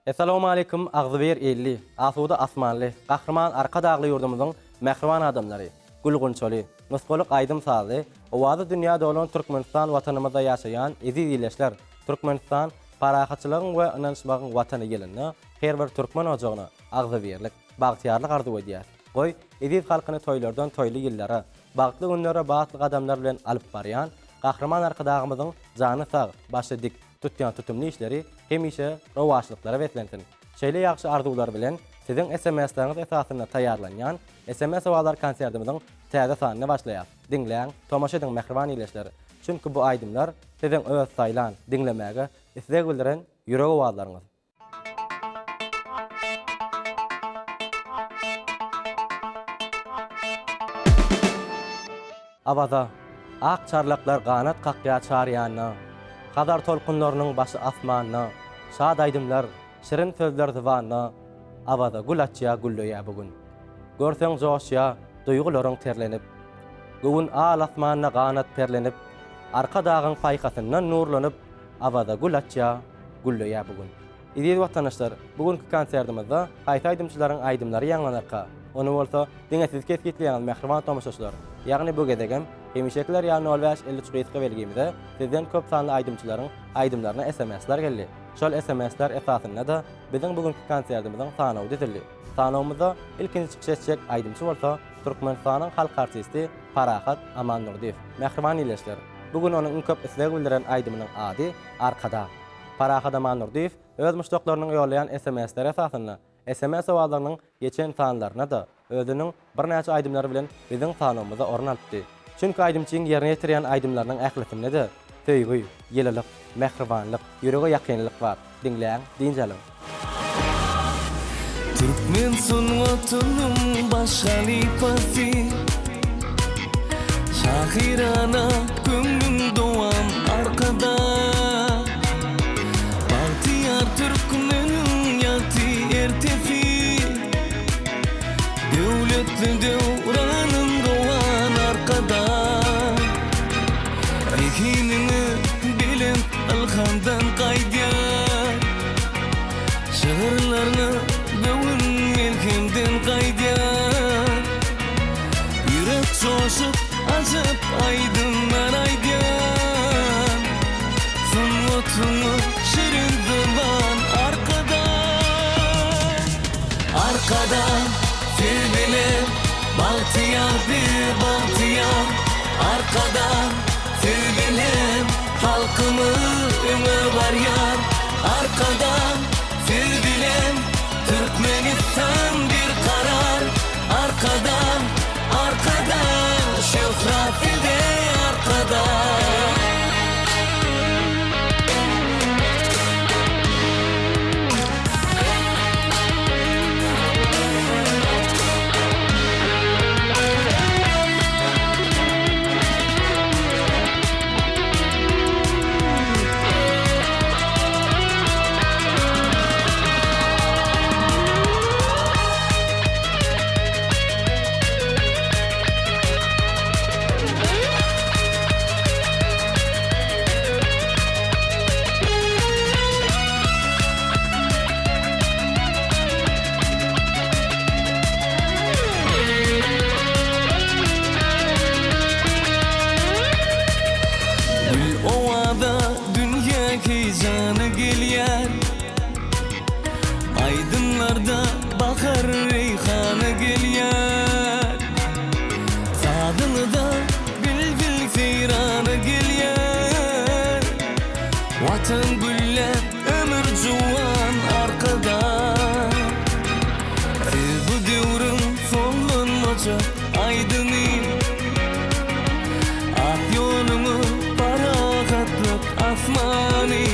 Essalawmaleýkum agzybir illi, asuda asmanly, Gahryman Arkadagly ýurdumyzyň mähriban adamlary, gül-gunçaly, nusgalyk aýdym-sazly, owazy dünýä dolan Türkmenistan Watanymyzda ýaşaýan eziz ildeşler! Türkmenistan, parahatçylygyň we ynanyşmagyň Watany ýylynda her bir türkmen ojagyna agzybirlik, bagtyýarlyk arzuw edýäs. Goý, eziz halkyny toýlardan toýly ýyllara, bagtly günlere batly gadamlar bilen alyp barýan Gahryman Arkadagymyzyň jany sag, başy dik, tutýan tutumly işleri hemişe rowaçlyklara beslensin! Şeýle ýagşy arzuwlar bilen siziň SMS-leriňiz esasynda taýýarlanýan SMS Owazlar konsertimiziň täze sanyny başlaýas. Diňläň, tomaşa ediň mähriban ildeşler! Çünki bu aýdymlar siziň öz saýlan, diňlemäge isleg bildiren ýürek owazlaryňyz. Awaza, ak çarlaklar ganat kakýar çar ýanda, Hazar tolkunlarynyň başy asmanda, Şat aýdymlar, şirin sözler zybanda, Awaza gül açýar, gülleýär bu gün. Görseň joşýar, duýgularyň terlenip, Göwün al asmanda ganat perlenip, Arkadagyň paýhasyndan nurlanyp, Awaza gül açýar, gülleýär bu gün. Eziz watandaşlar, bu günki konsertimizde haýsy aýdymçylaryň aýdymlary ýaňlanarka? Ony bolsa diňe siz kesgitleýäňiz mähriban tomaşaçylar. Ýagny bu gezegem hemişekiler ýaly nol bäş 53 gysga belgimize sizden köp sanly aýdymçylaryň aýdymlaryna sms-ler geldi. Şol sms-ler esasynda-da biziň bu günki konsertimiziň sanawy düzüldi. Sanawymyzda ilkinji çykyş etjek aýdymçy bolsa Türkmenistanyň halk artisti Parahat Amandurdyýew. Mähriban ildeşler, bu gün onuň iň köp isleg bildiren aýdymynyň ady Arkadag. Parahat Amandurdyýew öz muşdaklarynyň ýollaýan SMS-leri esasynda sms owazlarynyň geçen sanlaryna-da özüniň birnäçe aýdymlary bilen biziň sanawymyzda orun alypdy. Çünki aýdymçyň ýerine ýetirýän aýdymlarynyň ählisinde-de söýgi, ýylylyk, mähribanlyk, ýürege ýakynlyk bar. Diňläň, dynç alyň. Türkmen sungatynyň baş halypasy Şahyrana köňlüň dowam Arkadag Bagtyýar türkmeniň ýagty ertesi Döwletli döwranyň rowan Arkadag Zehiniňi belent ylhamdan gaýdýar Şygyrlaryňa göwün melhemden gaýdýar Ýürek joşup ajap aýdymlar aýdýar Sungatyňa şirin zyban Arkadag Arkadag siz bilen bagtyýar biz bagtyýar Arkadag siz bilen halkymyz öňe barýar Arkadag siz bilen Türkmenistan bir karar Arkadag Arkadag şöhrat size Arkadag. Gül owaza dünýä heýjana gelýär. Aýdymlarda bahar reýhana gelýär. Sazyňyza bilbil seýrana gelýär. Watan gülläp ömür juwan Arkadag. Siz bu döwrüň soňlanmajak aýdymy. Ak ýoluňyz parahatlyk asmany.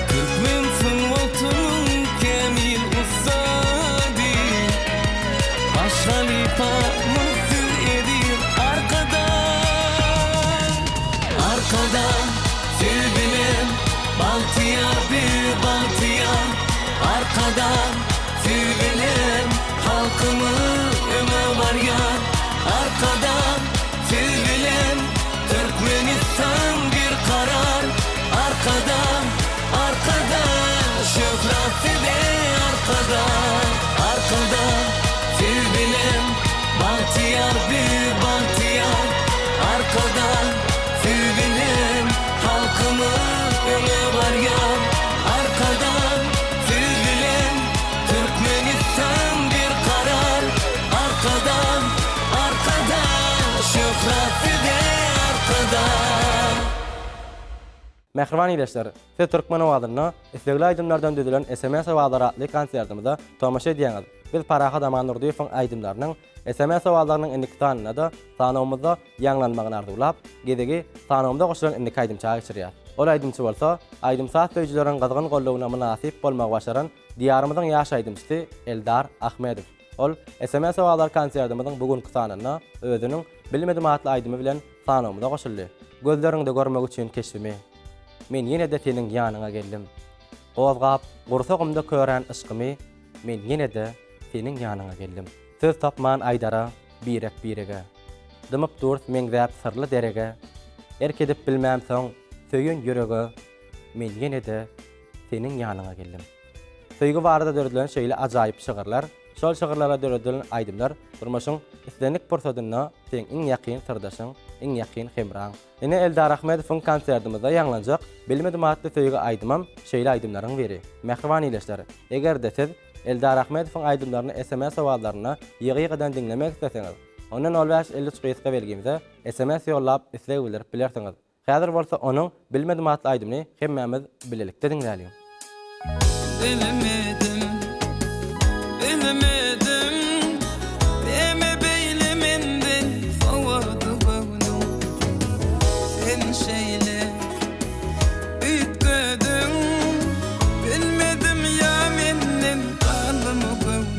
Türkmen sungatynyň kämil ussady. Baş halypamyz siz eziz Arkadag. Arkadag siz bilen bagtyýar biz bagtyýar. Arkadag siz bilen halkymyz öňe barýar. Arkadag siz bilen Türkmenistan bir karar. Mähriban ildeşler, siz Türkmen owazynda islegli aýdymlardan düzülen sms owazlary atly konsertimize tomaşa edýäňiz. Biz Parahat Amandurdyýewiň aýdymlarynyň sms owazlarynyň indiki sanynda-da sanawymyzda ýaňlanmagyny arzuwlap, gezegi sanawymyza goşulan indiki aýdymça geçirýäs. Ol aýdymçy bolsa, aýdym-saz söýüjileriň gyzgyn goldawyna mynasyp bolmagy başaran Diýarymyzyň ýaş aýdymçysy Eldar Ahmedow. Ol sms owazlary konsertimiziň bu günki sanynda özüniň Bilmedim atly aýdymy bilen sanawymyza goşuldy. Gözleriňde görmek üçin keşbimi. Men ýene-de seniň ýanyňa geldim. Gozgap gursagymda körän yşkymy Men ýene-de seniň ýanyňa geldim. Söz tapman aýdara birek-birege. Dymyp durus meňzäp syrly derege. Erk edip bilmämsoň söýen ýürege Men ýene-de seniň ýanyňa geldim. Söýgi barada döredilen şeýle ajaýyp şygyrlar, şol şygyrlara döredilen aýdymlar durmuşyň islendik pursadynda seň iň ýakyn syrdaşyň, iň ýakyn hemraň. Ine Eldar Ahmedowyň konsertimizde ýaňlanjak Bilmedim atly söýgi aýdymam şeýle aýdymlaryň biri. Mähriban ildeşler, eger-de siz Eldar Ahmedowyň aýdymlaryny sms owazlarynda ýygy-ýygydan diňlemek isleseňiz, onda nol bäş 53 gysga belgimize sms ýollap isleg bildirip bilersiňiz. Häzir bolsa onuň Bilmedim atly aýdymyny hemmämiz bilelikde diňläliň. Bilmedim, bilmedim, Neme beýle menden sowady göwnüň. Sen şeýle üýtgediň, Bilmedim ýa menden galdymy göwnüň.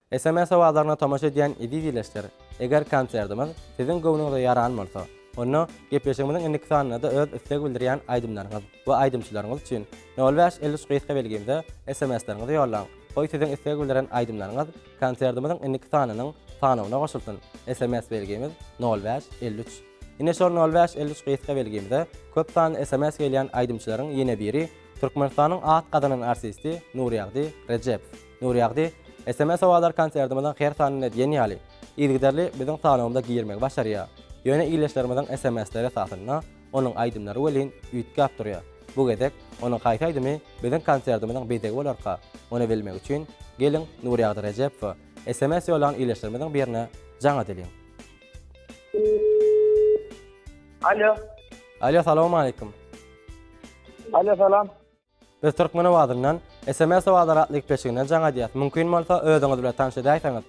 Sms owazlaryna tomaşa edýän eziz ildeşler, eger konsertimiz siziň göwnüňize ýaran bolsa, onda gepleşigimiziň indiki sanynda-da öz isleg bildirýän aýdymlaryňyz we aýdymçylaryňyz üçin nol bäş 53 gysga belgimize SMS-leriňizi ýollaň. Goý siziň isleg bildiren aýdymlaryňyz konsertimiziň indiki sanynyň sanawyna goşulsyn. SMS belgimiz nol bäş 53. Ine şol nol bäş 53 gysga belgimize köp sanly SMS gelýän aýdymçylaryň ýene biri Türkmenistanyň at gazanan artisti Nurýagdy Rejepow. Nurýagdy, SMS sowallar konsertimiziň her sanynda diýen ýaly, yzygiderli biziň sanawymyza girmegi başarýar. Ýöne ildeşlerimiziň SMS-leri esasynda onuň aýdymlary welin üýtgäp durýar. Bu gezek onuň haýsy aýdymy biziň konsertimiziň bezegi bolarka? Ony bilmek üçin, geliň Nurýagdy Rejepowa SMS ýollan ildeşlerimiziň birine jaň edeliň. Alo. Alo, salowmaleýkim. Alo, salam. Biz Türkmen owazyndan SMS owazlar atly gepleşiginden jaň edýäs. Mümkin bolsa özüňiz bilen tanyş edäýseňiz.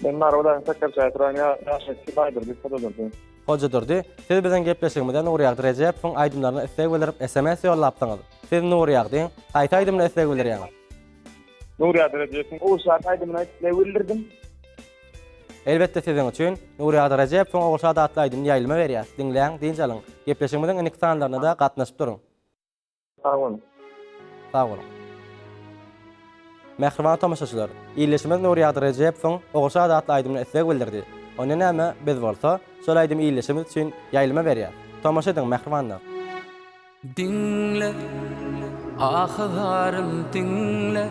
Men Mary welaýatynyň Sakarçäge etrabynyň ýaşaýjysy Baýdurdy Hojadurdy. Hojadurdy, siz biziň gepleşigimize Nurýagdy Rejepowyň aýdymlaryna isleg bildirip SMS ýollapsyňyz. Siz Nurýagdyň haýsy aýdymyna isleg bildirýäňiz? Nurýagdy Rejepowyň Ogulşat aýdymyna isleg bildirdim. Elbetde siziň üçin Nurýagdy Rejepowyň Ogulşat atly aýdymyny ýaýlyma berýäs. Diňläň, dynç alyň. Gepleşigimiziň indiki sanlaryna-da gatnaşyp duruň. Sag boluň. Sag boluň. Mähriban tomaşaçylar, ildeşimiz Nurýagdy Rejepowyň Ogulşat atly aýdymyna isleg bildirdi. Onda näme, biz bolsa, şol aýdymy ildeşimiz üçin ýaýlyma berýäs. Tomaşa ediň, mähribanlar! Diňle, ahy-zarym diňle,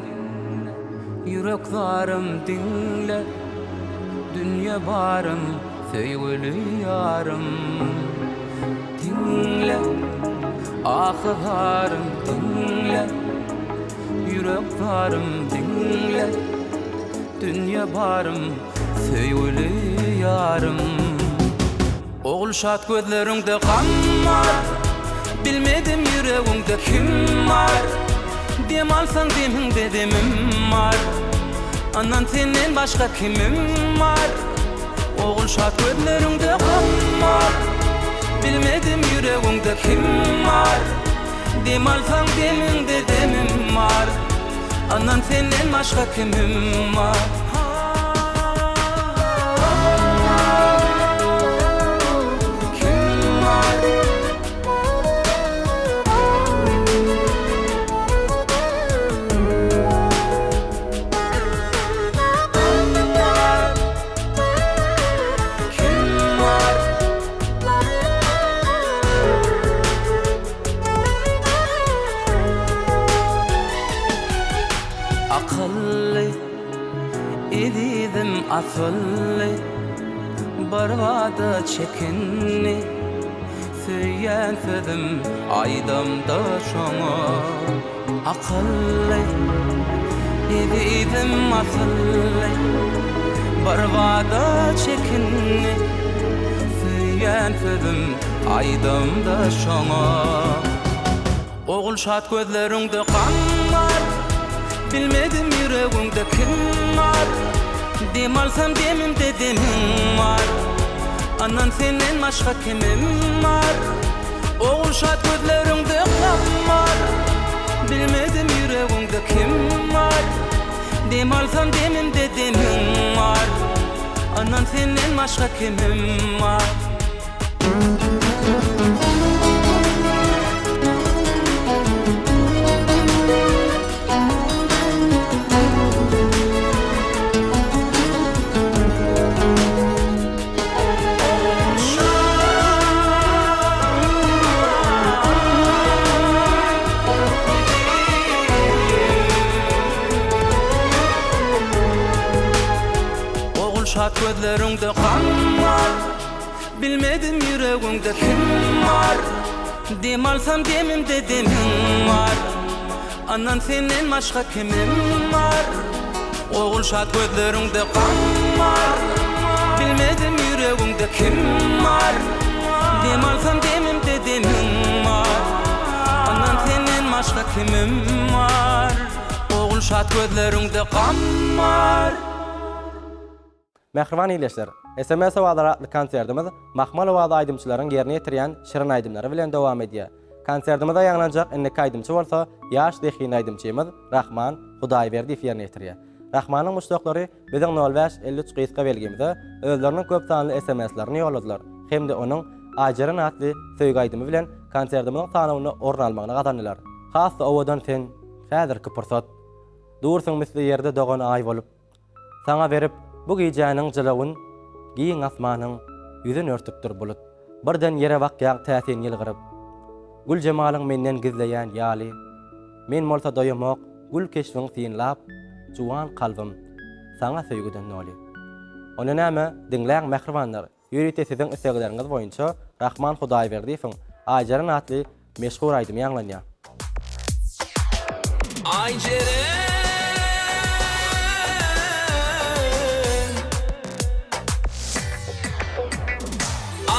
Ýürek zarym diňle, Dünýe barym, söýgüli ýarym. Diňle, ahy-zarym diňle, Ýürek zarym diňle, Dünýe barym, söýgüli ýarym. Ogulşat gözleriňde gam bar, Bilmedim ýüregiňde kim bar. Dem alsaň demiňde demim bar, Ynan senden başga kimim bar. Ogulşat gözleriňde gam bar, Bilmedim ýüregiňde kim bar. Dem alsaň demiňde demim bar, Ynan senden başga kimim bar. Kim bar? Kim bar? Akylly, ezizim asylly, Birbada çekinli, Söýýän sözüm aýdamda şoňa. Akylly, ezizim asylly, Birbada çekinli, Söýýän sözüm aýdamda şoňa. Ogulşat gözleriňde gam bar, Bilmedim ýüregiňde kim bar. Dem alsam demimde demiň bar, Ynan senden başga kimim bar. Ogulşat gözleriňde gam bar, Bilmedim ýüregiňde kim bar. Dem alsam demimde demiň bar, Ynan senden başga kimim bar. Ogulşat gözleriňde gam bar. Bilmedim ýüregiňde kim bar Dem alsam demimde demiň bar Ynan senden başga kimim bar Ogulşat gözleriňde gam bar Bilmedim ýüregiňde kim bar Dem alsam demimde demiň bar Ynan senden başga kimim bar Ogulşat gözleriňde gam bar. Mähriban ildeşler, SMS owazlary atly konsertimiz mahmal owazly aýdymçylaryň ýerine ýetirýän şirin aýdymlary bilen dowam edýär. Konsertimizde ýaňlanjak indiki aýdymçy bolsa ýaş zehinli aýdymçymyz Rahman Hudaýberdiýew ýerine ýetirýär. Rahmanyň muşdaklary biziň nol bäş 53 gysga belgimize özleriniň köp sanly SMS-lerini ýolladylar hem-de onuň Aýjeren atly söýgi aýdymy bilen konsertimiziň sanawynda orun almagyny gazandylar. Has-da owadan sen häzirki pursat. Dursuň misli ýerde dogan aý bolup. Saňa berip bu gijäniň jylawyn Giň asmanyň ýüzün örtüpdir bulut. Birden ýere bakýaň täsin ýylgyryp. Gül jemalyň menden gizleýän ýaly. Men bolsa doýamok gül keşbiň synlap, Juwan kalbym saňa söýgüden doly. Onda näme, diňläň mähribanlar, Ýörite siziň islegleriňiz boýunça Rahman Hudaýberdiýewiň Aýjeren atly meşhur aýdymy ýaňlanýar. Aýjeren.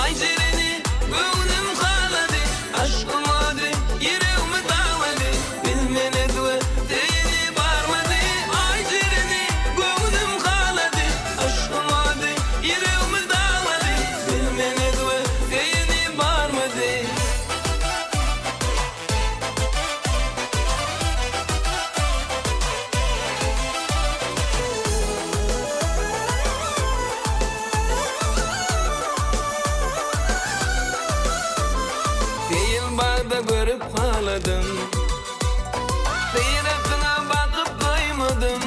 Aýjereni göwnüm halady, Aşkyň ady ýüregimi daglady, Bilmen edwe söýeni barmady. Aýjereni göwnüm halady, Aşkyň ady ýüregimi daglady, Bilmen edwe söýeni barmady. Seýil bagda görüp haladym. Syratyňa bakyp doýmadym.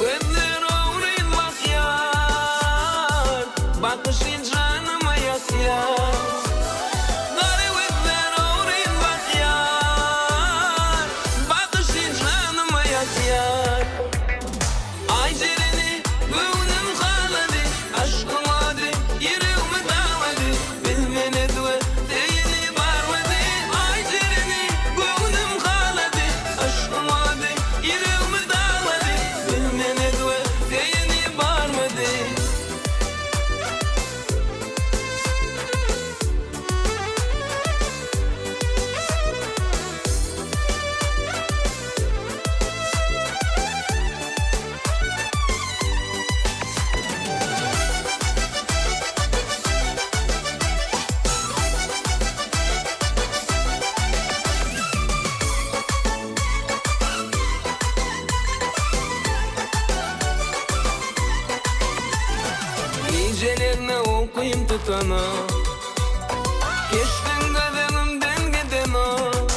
Gözler ogryn bakýar, Bakyşy janyma ýakýar. Gara gözler ogryn bakýar, Bakyşy janyma ýakýar. Aýjereni göwnüm halady, Aşkyň ady ýüregimi daglady, Bilmen edwe söýeni barmady. Aýjereni göwnüm halady, Aşkyň ady ýüregimi daglady, Bilmen edwe söýeni barmady. Gijelerine ukym tutanok, Keşbiň göz öňümden gidenok.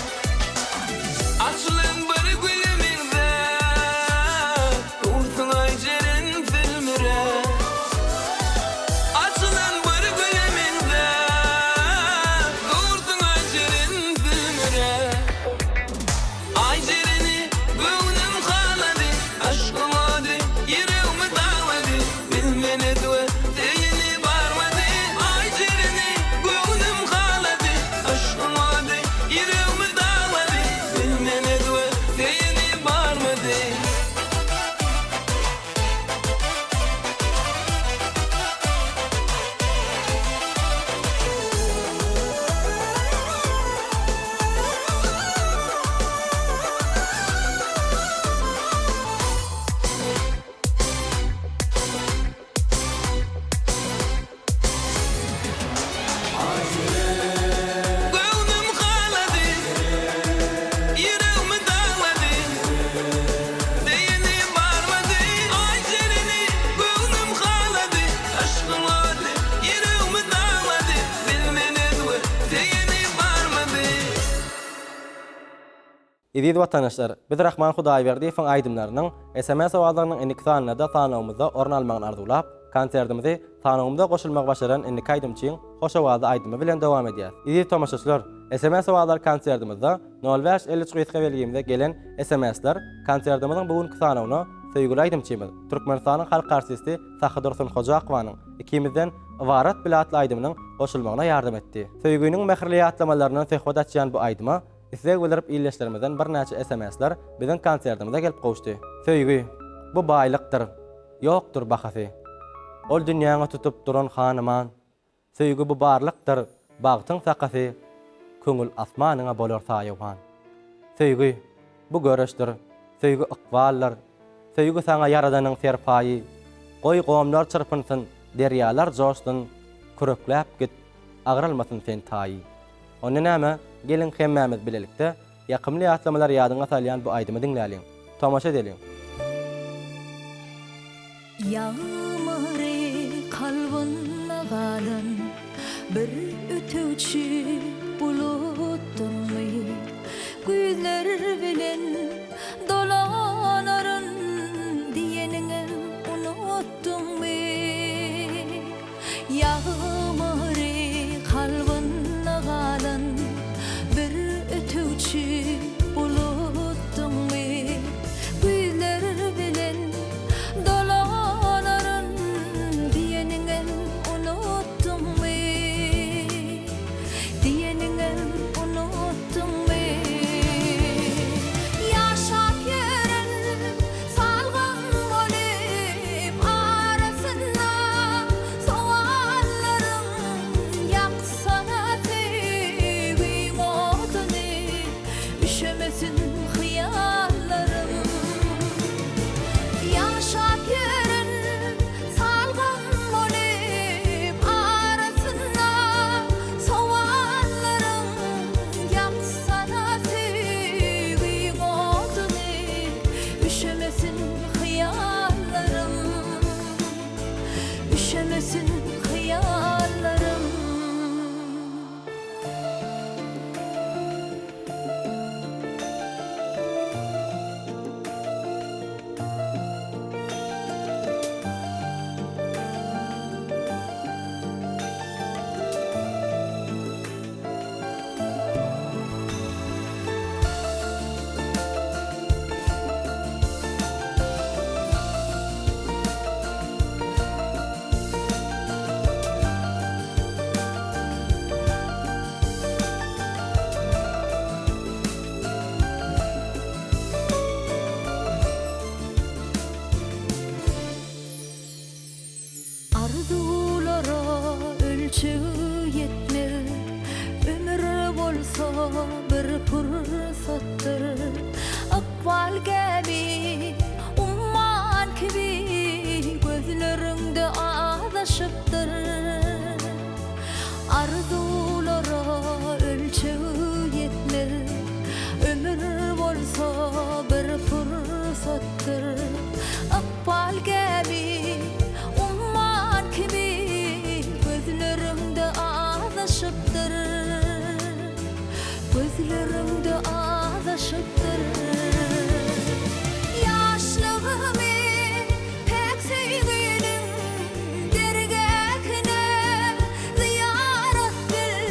Açylan bir güle meňzäp, Dursuň Aýjeren sülmüräp. Açylan bir güle meňzäp, Dursuň Aýjeren sülmüräp. Aýjereni göwnüm halady, Aşkyň ody ýüregimi daglady, Bilmen edwe söýeni barmady. Aýjereni göwnüm halady, Aşkyň ody ýüregimi daglady, Bilmen edwe söýeni barmady. Göwnüm halady, ýüregimi daglady, Söýeni barmady, Aýjereni göwnüm halady, Yşkyň ody ýüregimi daglady, Bilmen özge söýeni barmady. Eziz watandaşlar, biz Rahman Hudaýberdiýewiň aýdymlarynyň sms owazlarynyň indiki sanynda-da sanawymyzda orun almagyny arzuwlap, konsertimizi sanawymyza goşulmagy başaran indiki aýdymçyň hoş owazly aýdymy bilen dowam edýäs. Eziz tomaşaçylar, sms owazlary konsertimizde nol bäş 53 gysga belgimize gelen SMS-ler konsertimiziň bu günki sanawyna söýgüli aýdymçymyz, Türkmenistanyň halk artisti Sahydursun Hojakowanyň Ikimizden ybarat bile atly aýdymynyň goşulmagyna ýardam etdi. Söýgüniň mähirli ýatlamalaryndan söhbet açýan bu aýdyma Isleg bildirip ildeşlerimizden birnäçe SMS-ler biziň konsertimize gelip gowuşdy. Söýgi, bu baýlykdyr, ýokdur bahasy. Ol dünýäňi tutup duran hanyman. Söýgi bu barlykdyr, bagtyň sakasy, Köňül asmanyňa bolar saýawan. Söýgi, bu göreşdir, söýgi ykbaldyr, Söýgi saňa Ýaradanyň serpaýy. Goý gomlar çyrpynsyn, derýalar joşsun, Kürekläp git, agralmasyn sen taýy. Onda näme, geliň hemmämiz bilelikde ýakymly ýatlamalary ýadyňa salýan bu aýdymy diňläliň. Tomaşa edeliň. Ýagmyry kalbynda galan bir ötegçi bulutdyňmy? Güýzler bilen dolanaryn diýeniňem unutdyňmy? Ýagmyry kalbynda galan bir ötegçi bulutdyňmy? Güýzler bilen dolanaryn diýeniňem unutdyňmy? Diýeniňem unutdyňmy? Ýaşap ýören salgym bolup arasynda sowallaryň ýaksana söýgiň oduny üşemesin hyýallarym. Ýaşap ýörün salgym bolup arasynda sowallaryň ýaksana söýgiň oduny üşemesin hyýallarym. Üşemesin hyýallarym. Arzuwlara ölçeg ýetmez, Ömür bolsa bir pursatdyr. Ykbal gämi umman kibi Gözleriňde azaşypdyr. Arzuwlara ölçeg ýetmez, Ömür bolsa bir pursatdyr. Ykbal gämi umman kibi Gözleriňde azaşypdyr. Gözleriňde azaşypdyr. Ýaşlygymy päk söýginiň dergähine zyýarat bil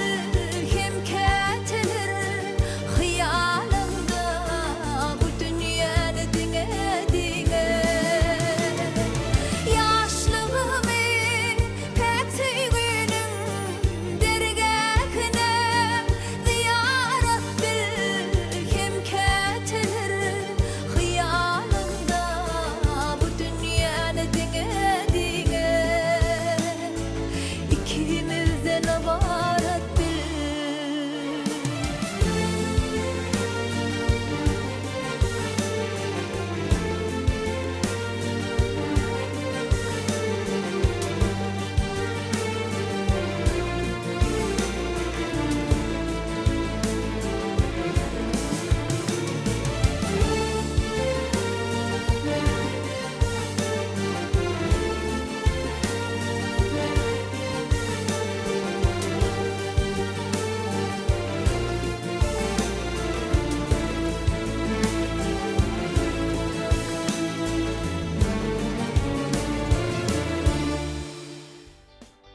hem käteler hyýalyňda bu dünýäni diňe-diňe. Ýaşlygymy päk söýginiň Dergähine zyýarat bil hem käteler hyýalyňda bu dünýäni diňe-diňe ikimizden ybarat bil.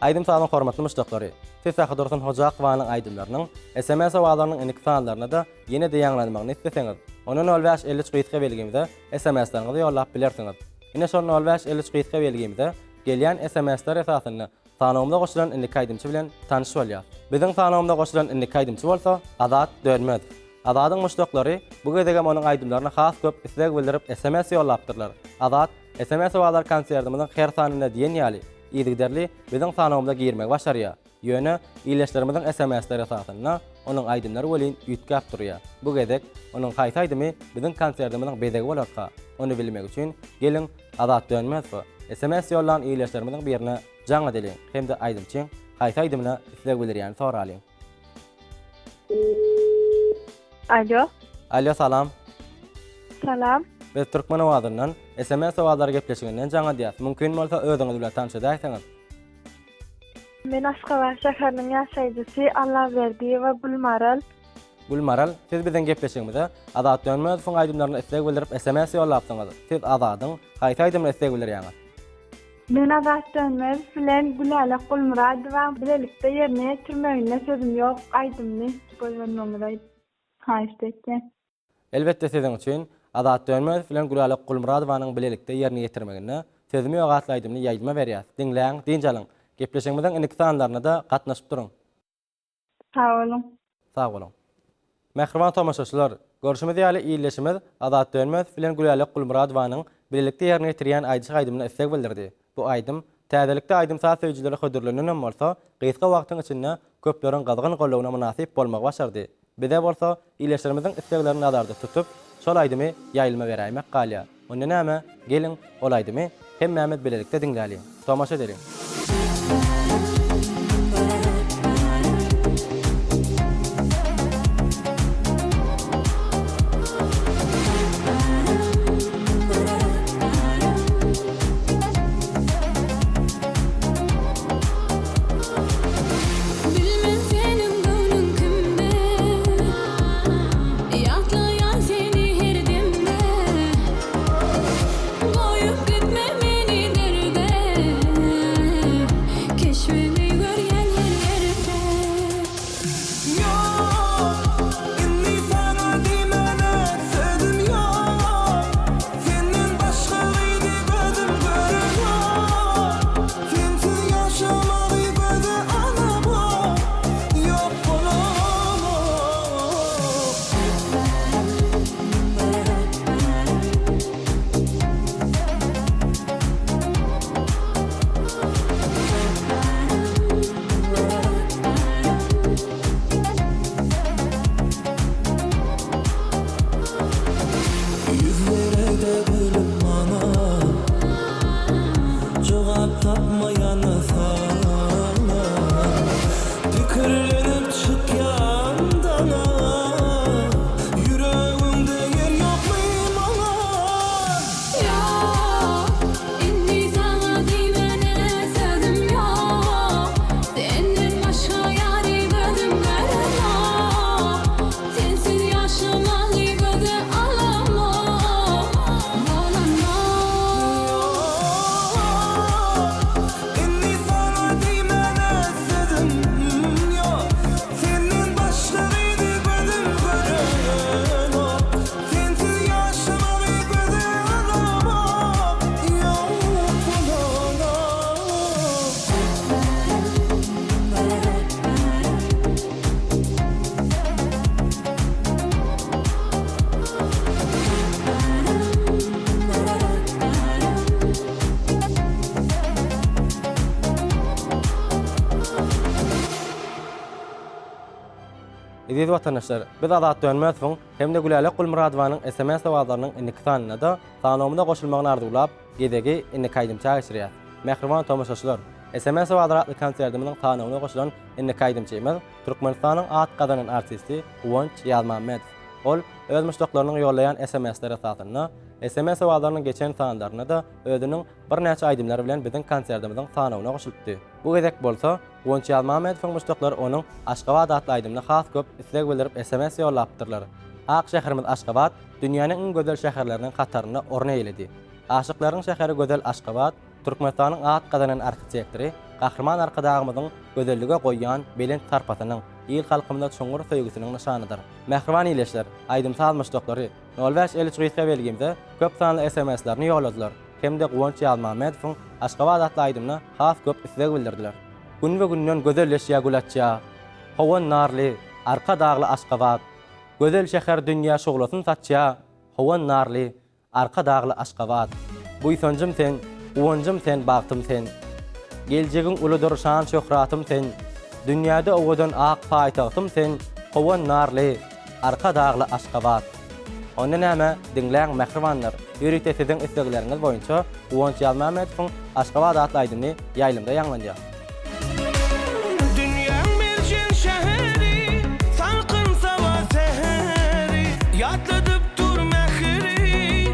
Aýdym-sazyň hormatly muşdaklary! Siz Sahydursun Hojakowanyň aýdymlarynyň sms owazarynyň indiki sanlaryna-da ýene-de ýaňlanmagyny isleseňiz, onda nol bäş 53 gysga belgimize sms-leriňizi ýollap bilersiňiz. Ine şol nol bäş 53 gysga belgimize gelýän sms-ler esasynda sanawymyza goşulan indiki aýdymçy bilen tanyş bolýas. Biziň sanawymyza goşulan indiki aýdymçy bolsa Azat Dönmez. Azadyň muşdaklary bu gezegem onuň aýdymlaryna has köp isleg bildirip sms ýollapdyrlar. Azat sms owazlar konsertimiziň her sanynda diýen ýaly yzygiderli biziň sanawymyza girmegi başarýar. Ýöne ildeşlerimiziň sms-leri esasynda onuň aýdymlary welin üýtgäp durýar. Bu gezek onuň haýsy aýdymy biziň konsertimiziň bezegi bolarka? Ony bilmek üçin geliň Azat Dönmezowa sms ýollan ildeşlerimiziň birine jaň edeliň hem-de aýdymçyň haýsy aýdymyna isleg bildirýänini soralyň. Alo. Alo salam. Salam. Biz Türkmen owazyndan, sms owazlary gepleşiginden jaň edýäs. Mümkin bolsa özüňiz bilen tanyş edäýseňiz. Men Aşgabat şäheriniň ýaşaýjysy Allaberdiýewa Gülmaral. Gülmaral, siz biziň gepleşigimize Azat Dönmezowyň aýdymlaryna isleg bildirip sms ýollapsyňyz. Siz Azadyň haýsy aýdymyna isleg bildirýäňiz? Men Azat Dönmezow bilen Gülälek Gulmyradowaň bilelikde ýerine ýetirmeginde Sözüm ýok aýdymyny goýbermegiňizi haýyşt etýän. Elbetde siziň üçin Azat Dönmezow bilen Gülälek Gulmyradowanyň bilelikde ýerine ýetirmeginde Sözüm ýok atly aýdymyny ýaýlyma berýäs. Diňläň, dynç alyň. Gepleşigimiziň indiki sanlarynda-da gatnaşyp duruň. Sag boluň. Sag boluň. Mähriban tomaşaçylar, görşümiz ýaly ildeşimiz Azat Dönmezow bilen Gülälek Gulmyradowanyň bilelikde ýerine ýetirýän Aýdyşyk aýdymyna isleg bildirdi. Bu aýdym täzelikde aýdym-saz söýüjilere hödürlenenem bolsa, gysga wagtyň içinde köpleriň gyzgyn goldawyna mynasyp bolmagy başardy. Bize bolsa ildeşlerimiziň isleglerini nazarda tutup, şol aýdymy ýaýlyma beräýmek galýar. Onda näme, geliň, ol aýdymy hemmämiz bilelikde diňläliň. Tomaşa edeliň. Bilmen seniň göwnüň kimde Ýatlaýan seni her demde Goýup gitme meni derde Keşbiňi görýän her ýerde. Ýok, indi saňa diýmäne sözüm ýok. Senden başga gyzy gözüm görenok. Sensiz ýaşamagy göze alamok. Ýok bolamok. Ýüzlere-de gülüp maňa Jogap tapmaýan saňa Pikirlenip çykýan daňa Ýüregiňde ýer ýokmy maňa? Ýok, indi saňa diýmäne sözüm ýok. Senden başga ýary gözüm görenok. Sensiz ýaşamagy göze alamok. Bolanok. Ýok, indi saňa diýmäne sözüm ýok. Senden başga gyzy gözüm görenok. Sensiz ýaşamagy göze alamok, ýok bolanok. Eziz watandaşlar, biz Azat Dönmezowyň hem-de Gülälek Gulmyradowanyň sms owazlarynyň indiki sanynda-da sanawymyza goşulmagyny arzuwlap, gezegi indiki aýdymça geçirýäs. Mähriban tomaşaçylar, sms owazlary atly konsertimiziň sanawyna goşulan indiki aýdymçymyz Türkmenistanyň at gazanan artisti Guwanç Ýazmammedow. Ol öz muşdaklarynyň ýollaýan sms-leri esasynda sms owazlarynyň geçen sanlarynda-da özüniň birnäçe aýdymlary bilen biziň konsertimiziň sanawyna goşulypdy. Bu gezek bolsa, Guwanç Ýazmamedowyň muşdaklary onuň Aşgabat atly aýdymyna has köp isleg bildirip sms ýollapdyrlar. Ak şäherimiz Aşgabat dünýäniň iň gözel şäherleriniň hatarynda orun eýeledi. Aşyklaryň şäheri gözel Aşgabat Türkmenistanyň at gazanan arhitektory Gahryman Arkadagymyzyň gözellige goýýan belent sarpasynyň, il-halkymyza çuňňur söýgüsiniň nyşanydyr. Mähriban ildeşler, aýdym-saz muşdaklary nol bäş 53 gysga belgimize köp sanly sms-lerini ýolladylar. Hem-de Guwanç Ýazmämmedowyň Aşgabat atly aýdymyna has köp isleg bildirdiler. Günbe-günden gözelleşýär gül açýar. Howandarly, Arkadagly Aşgabat. Gözel şäher dünýä şuglasyn saçýar. Howandarly, Arkadagly Aşgabat. Buýsanjym sen, guwanjym sen, bagtym sen. Geljegiň uludyr şan-şöhratym sen. Dünýäde owadan ak paýtagtym sen, Howandarly, Arkadagly Aşgabat! Onda näme, diňläň, mähribanlar, ýörite siziň islegleriňiz boýunça Guwanç Ýazmämmedowyň Aşgabat atly aýdymy ýaýlymda ýaňlanýar. Dünýäň merjen şäheri, salkyn saba säheri, Ýatladyp dur mähiri.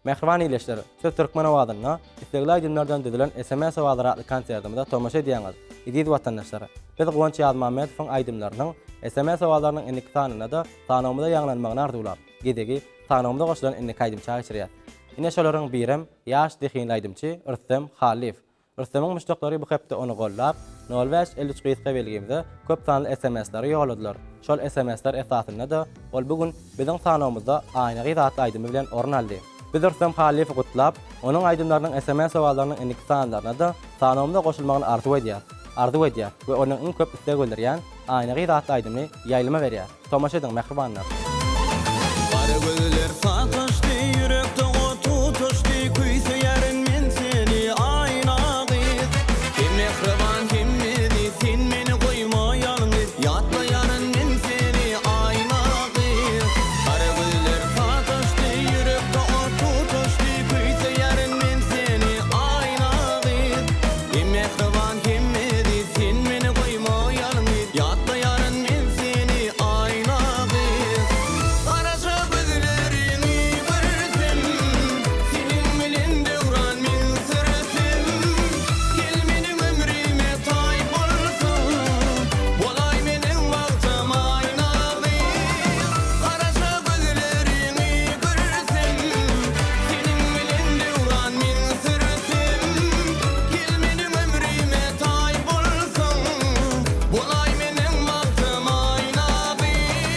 Mähriban ildeşler, siz Türkmen owazynda islegli aýdymlardan düzülen sms owazlary atly konsertimize tomaşa edýäňiz. Eziz watandaşlar, biz Guwanç Ýazmämmedowyň aýdymlarynyň sms owazlarynyň indiki sanynda-da sanawymyza ýaňlanmagyny arzuwlap, gezegi sanawymyza goşulan indiki aýdymça geçirýäs. Ine şolaryň birem ýaş zehinli aýdymçy Rüstem Hallyýew. Rüstemiň muşdaklary bu hepde ony gollap, nol bäş 53 gysga belgimize köp sanly SMS-leri ýolladylar. Şol SMS-ler esasynda-da ol bu gün biziň sanawymyzda Aýna gyz atly aýdymy bilen orun aldy. Biz Rüstem Hallyýewi gutlap, onuň aýdymlarynyň SMS sowallarynyn indiki sanlaryna-da sanawymyza goşulmagyny arzuw edýäs. Arzuw edýäs we onuň iň köp isleg bildirýän Aýna gyz atly aýdymyny ýaýlyma berýäs. Tomaşa ediň mähribanlar. Gara gözler sataşdy, ýürekde ot tutaşdy, Küýseýärin men seni, Aýna gyz. Hem mähriban, hem eziz, sen meni goýma ýalňyz, Ýatlaýaryn men seni, Aýna gyz. Gara gözler sataşdy, ýürekde ot tutaşdy, Küýseýärin men seni, Aýna gyz. Hem mähriban, hem eziz, sen meni goýma ýalňyz, Ýatlaýaryn men seni, Aýna gyz. Garaja gözleriňi görsem, Seniň bilen döwran men sürsem. Gel meniň ömrüme taý bolsaň, Bolaý meniň bagtym Aýna gyz. Garaja gözleriňi görsem, Seniň bilen döwran men sürsem. Gel meniň ömrüme taý bolsaň, Bolaý meniň bagtym Aýna gyz.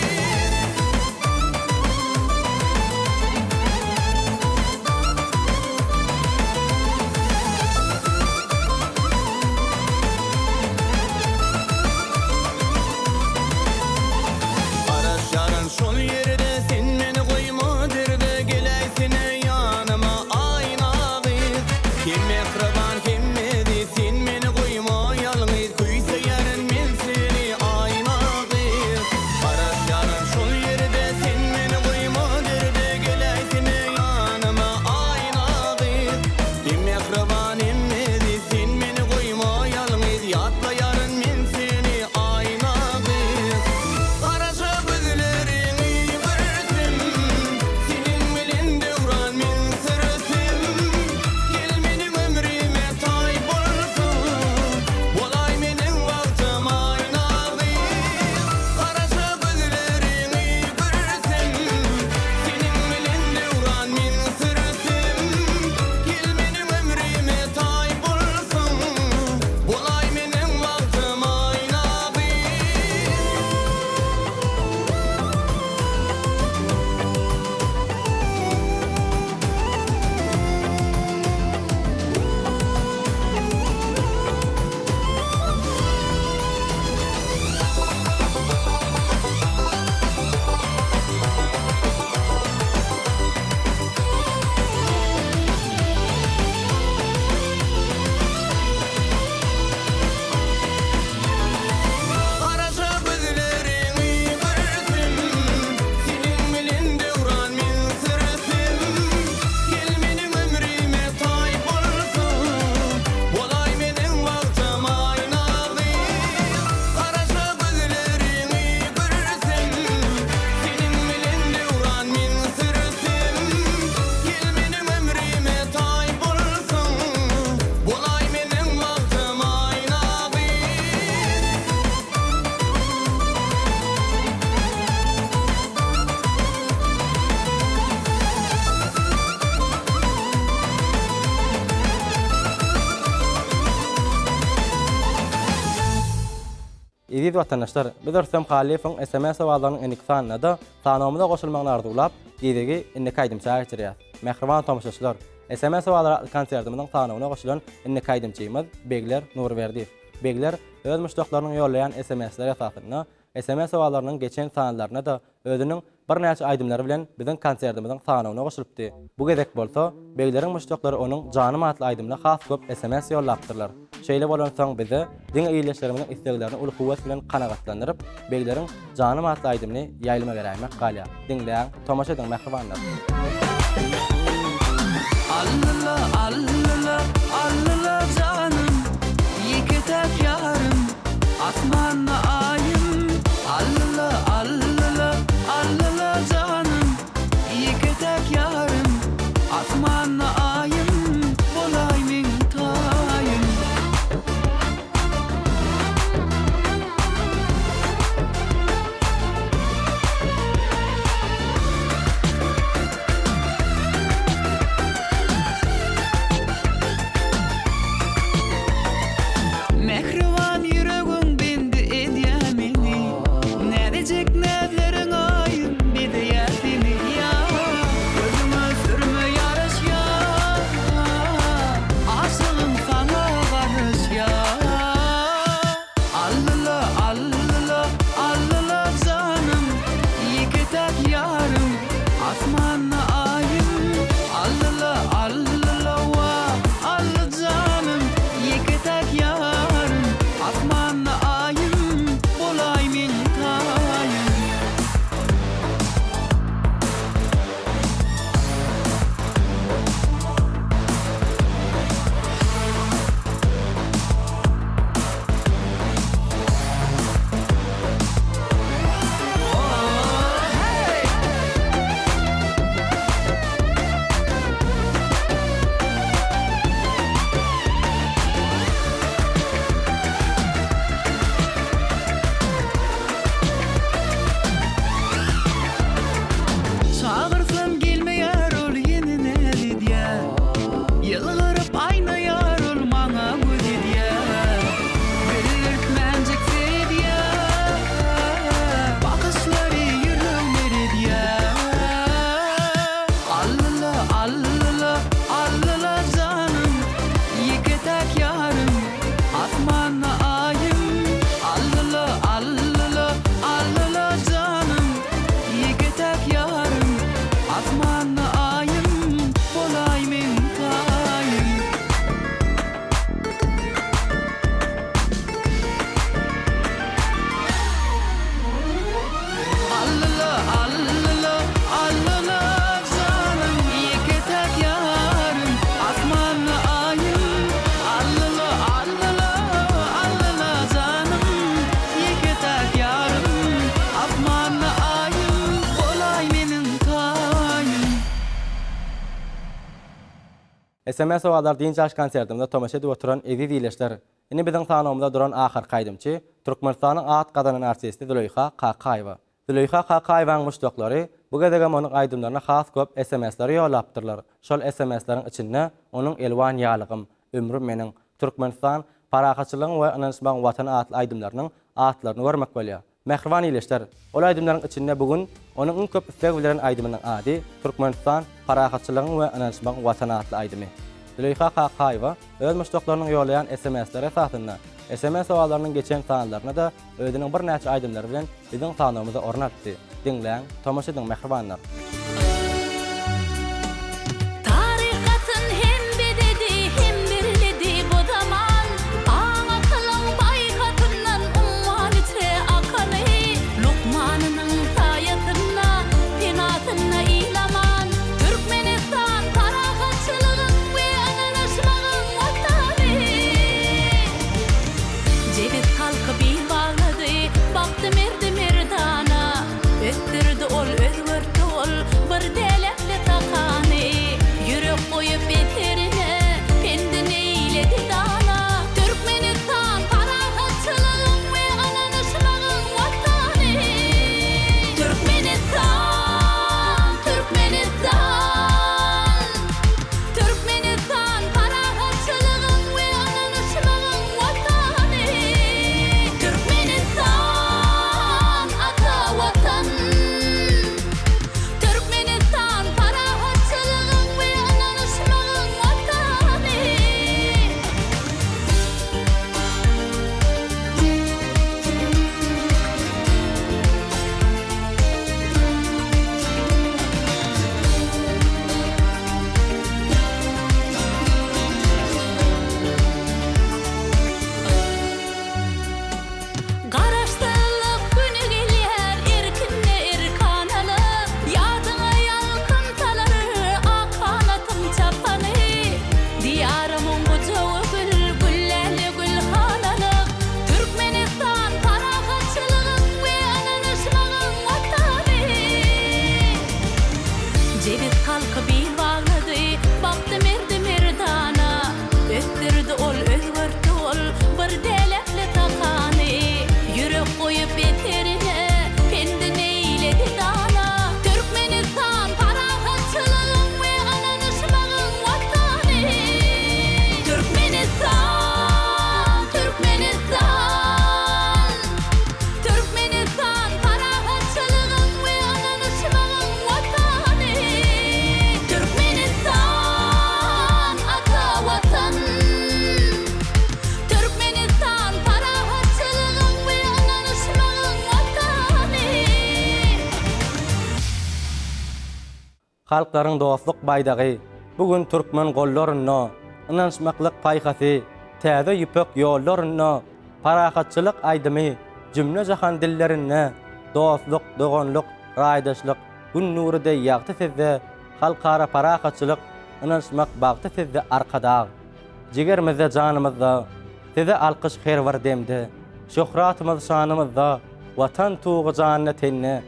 Garaşýaryn şol ýerde sen meni goýma derde Geläýsene ýanyma Aýna gyz. Hem mähriban hem eziz sen meni goýma ýalňyz Küýseýärin men seni Aýna gyz. Garaşýaryn şol ýerde sen meni goýma derde Geläýsene ýanyma Aýna gyz. Hem mähriban hem eziz sen meni goýma ýalňyz Ýatlaýaryn men seni Aýna gyz. Garaja gözleriňi görsem, Seniň bilen döwran men sürsem. Gel meniň ömrüme taý bolsaň, Bolaý meniň bagtym Aýna gyz. Garaja gözleriňi görsem, Seniň bilen döwran men sürsem. Gel meniň ömrüme taý bolsaň, Bolaý meniň bagtym Aýna gyz. Garaja gözleriňi görsem, Seniň bilen döwran men sürsem. Gel meniň ömrüme taý bolsaň, Bolaý meniň bagtym Aýna gyz. Garaja gözleriňi görsem, Seniň bilen döwran men sürsem. Gel meniň ömrüme taý bolsaň, Bolaý meniň bagtym Aýna gyz. Eziz watandaşlar, biz Rüstem Hallyýewiň sms owazlarynyň indiki sanynda-da sanawymyza goşulmagyny arzuwlap, gezegi indiki aýdymça geçirýäs. Mähriban tomaşaçylar, sms owazlary atly konsertimiziň sanawyna goşulan indiki aýdymçymyz Begler Nurberdiýew. Begler öz muşdaklarynyň ýollaýan sms-leri esasynda sms owazlarynyň geçen sanlaryna-da özüniň birnäçe aýdymlary bilen biziň konsertimiziň sanawyna goşulypdy. Bu gezek bolsa, Begleriň muşdaklary onuň Janym atly aýdymyna has köp sms ýollapdyrlar. Şeýle bolansoň bize diňe ildeşlerimiziň isleglerini uly höwes bilen kanagatlandyryp, Begleriň Janym atly aýdymyny ýaýlyma beräýmek galýar. Diňläň, tomaşa ediň mähribanlar! Allyla, allyla, allyla janym, Ýeke-täk ýarym, asmanda aýym. Allyla, allyla, allyla janym, Ýeke-täk ýarym, asmanda. Sms Owazlar dynç alyş konsertimizde tomaşa edip oturan eziz ildeşler! Indi biziň sanawymyzda duran ahyrky aýdymçy, Türkmenistanyň at gazanan artisti Züleýha Kakaýewa. Züleýha Kakaýewanyň muşdaklary bu gezegem onuň aýdymlaryna has köp SMS-leri ýollapdyrlar. Şol SMS-leriň içinde onuň Elwan ýalygym, Ömrüm meniň, Türkmenistan, parahatçylygyň we ynanyşmagyň Watany atly aýdymlarynyň atlaryny görmek bolýar. Mähriban ildeşler, ol aýdymlaryň içinde bu gün onuň iň köp isleg bildiren aýdymynyň ady Türkmenistan, parahatçylygyň we ynanyşmagyň Watany atly aýdymy. Züleýha Kakaýewa öz muşdaklarynyň ýollaýan SMS-leri esasynda sms sowallarynyň geçen sanlaryna-da özüniň birnäçe aýdymlary bilen biziň sanawymyza orun alypdy. Diňläň, tomaşa ediň mähribanlar! Taryh gatyn hem bezedi, hem birledi bu zaman. Aň-akylyň paýhasyndan umman içre akany. Lukmanynyň saýasynda, penasynda il aman. Türkmenistan parahatçylygyň we ynanyşmagyň Watany. Jebis halky bil baglady, bakdy merdi merdana. Ösdürdi ol, özgertdi ol, bir dälekli sakany. Ýürek goýup eserine, pendin eýledi dana. Türkmenistan parahatçylygyň we ynanyşmagyň Watany. Türkmenistan, Türkmenistan. Türkmenistan parahatçylygyň we ynanyşmagyň Watany. Türkmenistan, ata Watan. Türkmenistan parahatçylygyň we ynanyşmagyň Watany. Garaşsyzlyk güni gelýär erkinde erkanalyk, Ýadyňa ýalkym salar ak ganatyň çapany. Diýarymyň gujagy gül, gülläli gülhanalyk, Türkmenistan parahatçylygyň we ynanyşmagyň Watany. Jebis halky bil baglady, bakdy merdi merdana. Ösdürdi ol, özgertdi ol, bir dälekli sakany. Ýürek goýup eserine, pendin eýledi dana. Türkmenistan parahatçylygyň we ynanyşmagyň Watany. Türkmenistan, Türkmenistan. Türkmenistan parahatçylygyň we ynanyşmagyň Watany. Türkmenistan, ata Watan. Türkmenistan parahatçylygyň we ynanyşmagyň Watany. Halklaryň dostluk baýdagy bu gün türkmen gollarynda, Ynanyşmaklyk paýhasy täze ýüpek ýollarynda, Parahatçylyk aýdymy jümle-jahan dillerinde, Dostluk, doganlyk, raýdaşlyk Gün nury deý ýagty sizde, Halkara parahatçylyk, ynanyşmak bagty sizde Arkadag! Jigerimizde, janymyzda, Size alkyş her bir demde, Şöhratymyz şanymyzda, Watan tugy janda-tende,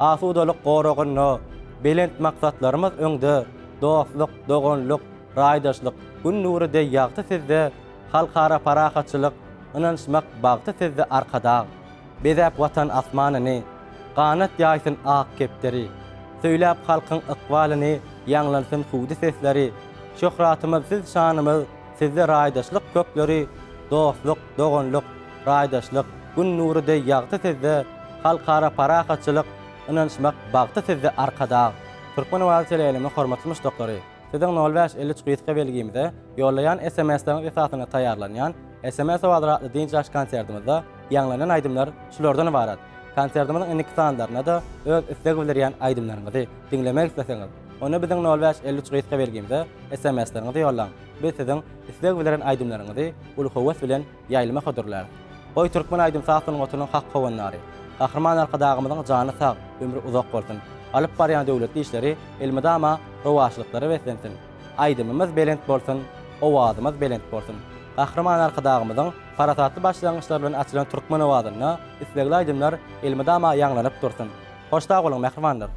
Asudalyk goragynda, Belent maksatlarymyz öňde, Dostluk, doganlyk, raýdaşlyk, Gün nury deý ýagty sizde, Halkara parahatçylyk, Ynanyşmak bagty sizde Arkadag! Bezäp Watan asmanyny, Ganat ýaýsyn ak kepderi. Söýläp halkyň ykbalyny, Ýaňlansyn hüwdi sesleri. Şöhratymyz siz şanymyz, Sizde raýdaşlyk kökleri, Dostluk, doganlyk, raýdaşlyk, Gün nury deý ýagty sizde, Halkara parahatçylyk, Ynanyşmak bagty sizde Arkadag! Türkmen owazy teleýaýlymynyň hormatly muşdaklary! Siziň nol 5 53 gysga belgimize ýollaýan SMS-leriňiz esasynda taýýarlanýan SMS Owazlar atly dynç alyş konsertimizde ýaňlanan aýdymlar şulardan ybarat. Konsertimiziň indiki sanlarynda-da öz isleg bildirýän aýdymlaryňyzy diňlemek isleseňiz, onda biziň nol 5 53 gysga belgimize SMS-leriňizi ýollaň. Biz siziň isleg bildiren aýdymlaryňyzy uly höwes bilen ýaýlyma hödürläris. Goý türkmen aýdym-saz sungatynyň hak howandary, Gahryman Arkadagymyzyň jany sag, ömri uzak bolsun! Alyp barýan döwletli işleri elmydama rowaçlyklara beslensin! Aýdymymyz belent bolsun, owazymyz belent bolsun! Gahryman Arkadagymyzyň parasatly başlangyçlary bilen açylan türkmen owazynda islegli aýdymlar elmydama ýaňlanyp dursun! Hoş sag boluň mähribanlar!